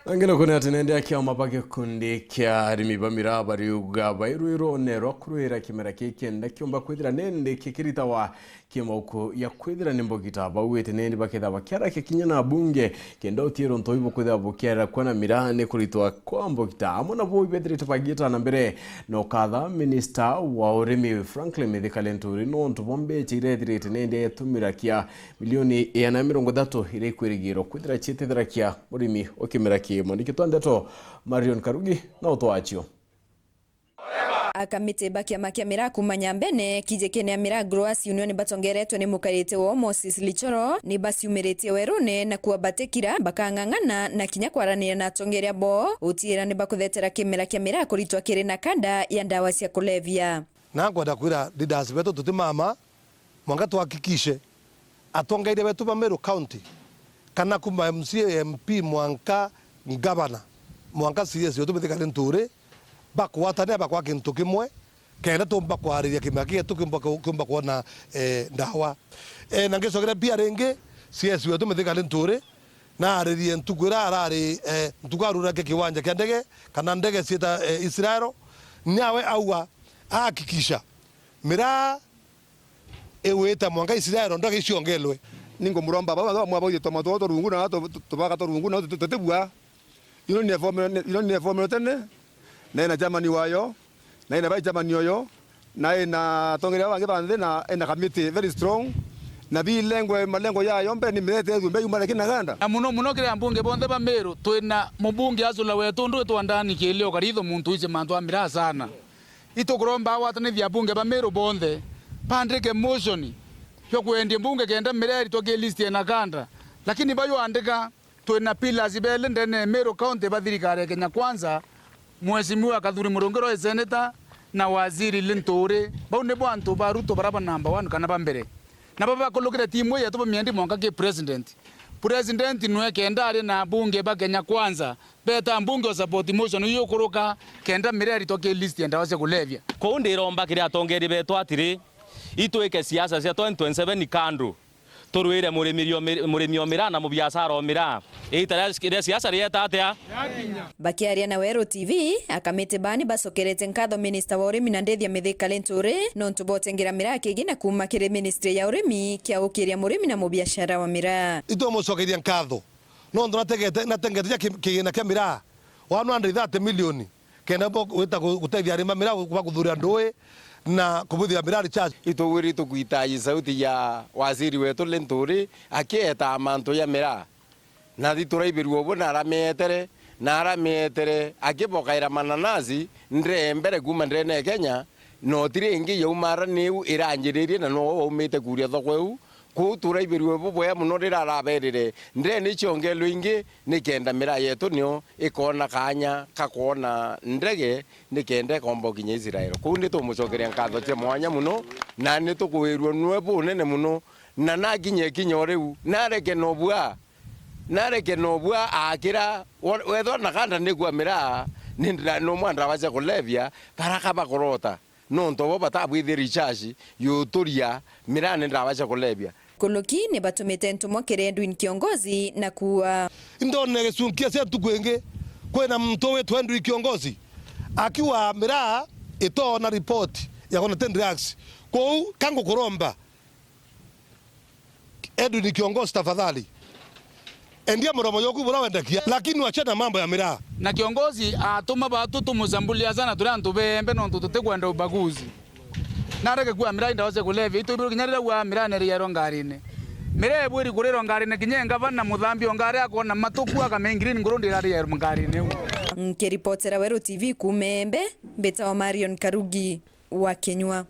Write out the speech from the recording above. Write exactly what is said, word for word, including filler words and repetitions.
Angelo kune ati nende akioma ba gikundi kia arimi ba miraa bariuga bairwirone rwa kurwira kimera kii kenda kiumba kwithira nende kikiritawa kimauku ya kwithira ni mbogita. Bauite nende bakethira bakiarakia kinya na bunge kenda utiiro ntoibu kwithira bukiara kwa na miraa ni kuritwa kwa mbogita. Amwe nabo ibethirite bagiita na mbere na ukatha minista wa urimi Franklin Mithika Linturi nontu bwa mbecha iria ethirite nende etumira kia milioni igana na mirongo ithatu iria ikwirigirwa kwithira cietetheragia murimi o kimera kii. Mwandiki twa ndeto Marion Karugi na utwacio. Akamiti ba kiama kia miraa kuuma Nyambene, kijikene ya Miraa Growers Union batongeretwe ni mukarite wao Moses Lichoro, ni baciumiritie werune na kuambatikira bakang'ang'ana na kinya kwaraniria na atongeria boo utiira ni bakuthetera kimera kia miraa kuritwa kiri na kanda ya ndawa cia kulevya. Na nkwenda kwira leaders betu tutimama, mwanka tuhakikishe atongeria betu ba Meru County, kana kuma M C A, M P, mwanka ngavana, mwanka C S wetu Mithika Linturi, bakwatanira bakwa kintu kimwe, kenda tumba kwariria kimera kietu kiumba ku-, kiumba kwona, eh, ndawa. Eh, na ngicokera pia ringi, C S wetu Mithika Linturi, naaririe ntuku iria arari, eh, ntuku arurake kiwanja kia ndege, kana ndege ciita, eh, Israel, nawe auga, ahakikisha miraa igwita mwanka Israel ndege iciongelwe. Ninkumuromba baba bamwe baithie toma twao twa rungu na tu-, tu-, tubaka twa rungu na tu-, tu-, tutibua. Ino ni formula, ino ni formula tene, na ina chairman wayo, na ina vice chairman oyo, na ina atongeria bangi ba nthi, na ina committee very strong, na bilengwe malengo yayo mbere ni mirete yumbe yumare kina ganda. Na muno muno kiri ambunge bonthe ba Meru, twina mubunge Azula wetu, undu witwa Ndani Kilio Karitho, muntu wici mantu a miraa sana. Itukuromba agwatanithia abunge ba Meru bonthe, bandike motion ya kwendia mbunge kenda miraa iritwa ki list ya Nakanda. Lakini bayuandika, twina pillars beli ndene ya Meru County ba thirikari ya Kenya Kwanza, Mheshimiwa Kathuri Murungi ura senator na Waziri Linturi. Bau nibo antu ba Ruto bara ba number one kana ba mbere. Nabo bakulukire timu yetu bamiendi mwanka ki president. President nwe kenda ari na abunge ba Kenya Kwanza, beta mbunge o support motion iu ikuruka, kenda miraa iritwa ki list ya ndawa cia kulevya. Kuu ndiromba kiri atongeria betu atiri, itwike siasa cia twenty twenty-seven kando, turwire murimi o mi-, murimi o miraa na mubiashara o miraa. Iita ria, ria siasa rieta atia? Bakiaria na Weru T V, akamiti baa ni bacokerete nkatho minista wa urimi na ndithia Mithika Linturi nontu bwa utengera miraa kigina kuuma kiri ministry ya urimi kia ukiria murimi na mubiashara wa miraa. Itumucokeria nkatho. Nontu nategete, natengete ja ki-, kigina kia miraa one hundred thirty million, kenda bo gwita gu-, gutethia arimi ba miraa, kubakuthurira ndui na kubuthira miraa recharge. Itugwiri tukwita i sauti ya waziri wetu Linturi akieta mantu ya miraa. Na ituraibirua ubu na aramietere, na aramietere akibokaira mananasi ndee mbere kuuma ndene ya Kenya, na utiri ingi yaumara niu iranjiririe na nowe waumite kuria thoko iu. Kuu turaibirue bubwea mono riria araberire, ndene iciongelwe ingi, nikenda miraa yetu nio ikona kaanya ka kwona ndege, nikenda ikomba ukinya Israel. Kuu nitumucokeria nkatho cia mwanya mono, na nitukuirua nwe bunene mono, na nakinye kinya o riu, nareke nobua, nareke nobua akira, we-, wethwa na kanda nikua miraa, ni ndra-, nomwa ndawa cia kulevya, baraka bakorota. Nontu bo batabwithiri ichaci yuturia miraa ni ndawa cia kulevya. Kuluki ni batumite ntumwa kiri Edwin Kiongozi na kuua. Indone gicunkia cia ntuku ingi, kwina muntu witwa Edwin Kiongozi akiwa miraa itoona report ya kwona ten drugs. Kuu ka ngukuromba, Edwin Kiongozi, tafadhali, endia muromo yoku bura wendagia, lakini wachana mambo ya miraa. Na Kiongozi atuma batu tumucambulia sana turi antu beembe nontu tutikwenda ubaguzi. Nareke kua miraa i ndawa cia kulevya, itu iburu kinya riria ua miraa neriairwa ngarine. Miraa ibwiri kurirwa ngarine kinya engavana na muthambi o ngari akona matuku akamengreen nguru ndirariairwa ngarine iu. Nkiripotera Weru T V kuuma Embe, mbitawa Marion Karugi wa Kinyua.